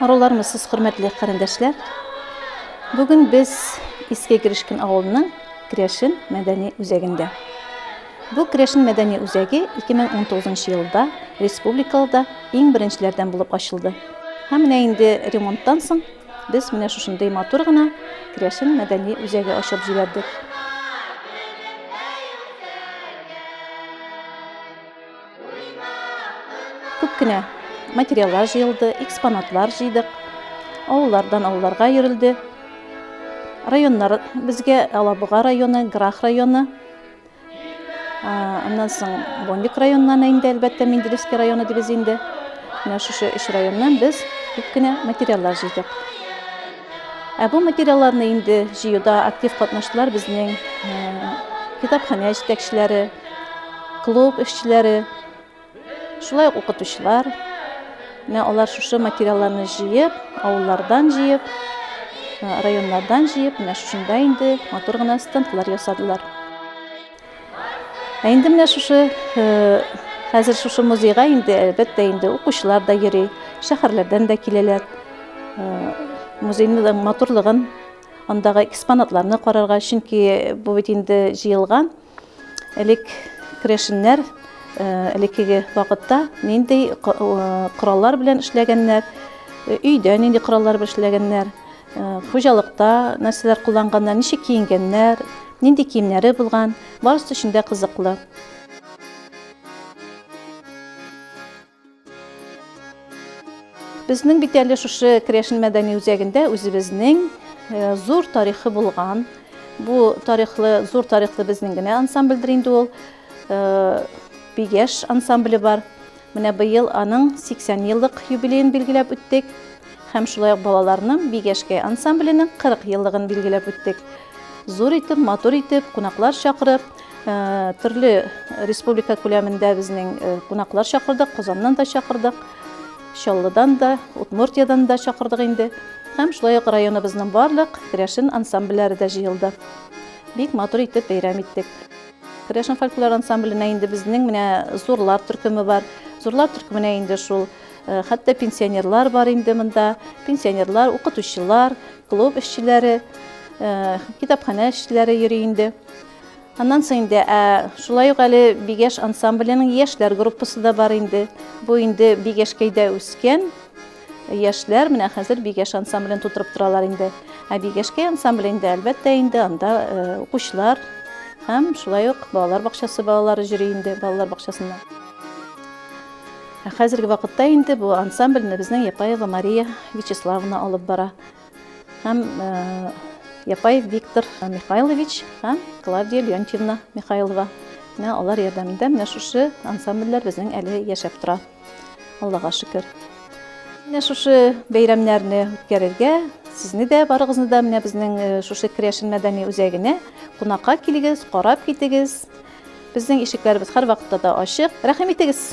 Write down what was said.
Арулармы сез, хөрмәтле карендәшләр? Бүген без Иске Гришкин авылының Крәшен мәдәни үзәгендә. Бу Крәшен мәдәни үзәге 2019 елда республикада иң беренчеләрдән булып ачылды. Һәм менә инде ремонттан соң без менә шушындый матур гына Крәшен мәдәни үзәге ачып җибәрдек. Күп кенә материаллар җыелды, экспонатлар җыйдык. Авыллардан авылларга йөрелде. Районнар безгә Алабуга районы, Грах районы, аннан соң Бондик районыннан инде, әлбәттә, Менделеевский районы дибез инде. Менә шушы өч районнан без күп кенә материаллар җыйдык. Ә бу материалларны инде җыюда актив катнаштылар безнең китапханә җитәкчеләре, клуб эшчеләре, шулай ук укытучылар. Менә алар шушы материалларны җыеп, авыллардан җыеп, районнардан җыеп, менә шушында инде матур гына стендлар ясадылар. Ә инде менә шушы хәзер шушы музейга инде әлбәттә инде укучылар да йөри, шәһәрләрдән дә киләләр. Музейның матурлыгын, андагы экспонатларны карарга, чөнки бу бит инде җыелган элек керәшеннәр элеккеге вакытта нинди кораллар белән эшләгәннәр, өйдә нинди кораллар белән эшләгәннәр, хуҗалыкта нәрсәләр кулланганнар, ничек киенгәннәр, нинди киемнәре булган, барысы өчен дә кызыклы. Безнең бит әле шушы Керәшен мәдәни үзәгендә үзебезнең э, зур тарихы булган, бу тарихлы, зур тарихлы безнең генә ансамбльдер инде ул. Э, Бигәш ансамбле бар. Менә быел аның 80 еллык юбилеен билгеләп үттек. Һәм шулай ук балаларның Бигәшкәй ансамбленең 40 еллыгын билгеләп үттек. Зур итеп, матур итеп, кунаклар чакырып, э, төрле республика күләмендә безнең э, кунаклар чакырдык, Казаннан да чакырдык, Чаллыдан да, Удмуртиядан да чакырдык инде. Һәм шулай ук районыбызның барлык керәшен ансамбльләре дә җыелды. Бик матур итеп бәйрәм иттек. Керәшен фольклор ансамбленә инде безнең менә зурлар төркеме бар. Зурлар төркеменә инде шул э, хәтта пенсионерлар бар инде монда. Пенсионерлар, укытучылар, клуб эшчеләре, э, китапханә эшчеләре йөри инде. Аннан соң инде ә, шулай ук әле Бигәш ансамбленең яшьләр группасы да бар инде. Бу инде Бигәшкәйдә үскән яшьләр менә хәзер Бигәш ансамблен тутырып торалар инде. Ә Бигәшкәй ансамбле инде әлбәттә инде анда э, укучылар һәм шулай ук балалар бакчасы балалары йөри инде балалар бакчасында. Ә хәзерге вакытта инде бу ансамбльне безнең Япаева Мария Вячеславовна алып бара. Һәм э, Япаев Виктор Михайлович һәм Клавдия Леонтьевна Михайлова. Менә алар ярдәмендә менә шушы ансамбльләр безнең әле яшәп тора. Аллага шөкер. Менә шушы бәйрәмнәрне үткәрергә сезне дә барыгызны да менә безнең э, шушы Керәшен мәдәни үзәгенә кунакка килегез, карап китегез. Безнең ишекләребез һәрвакытта да ачык. Рәхим итегез.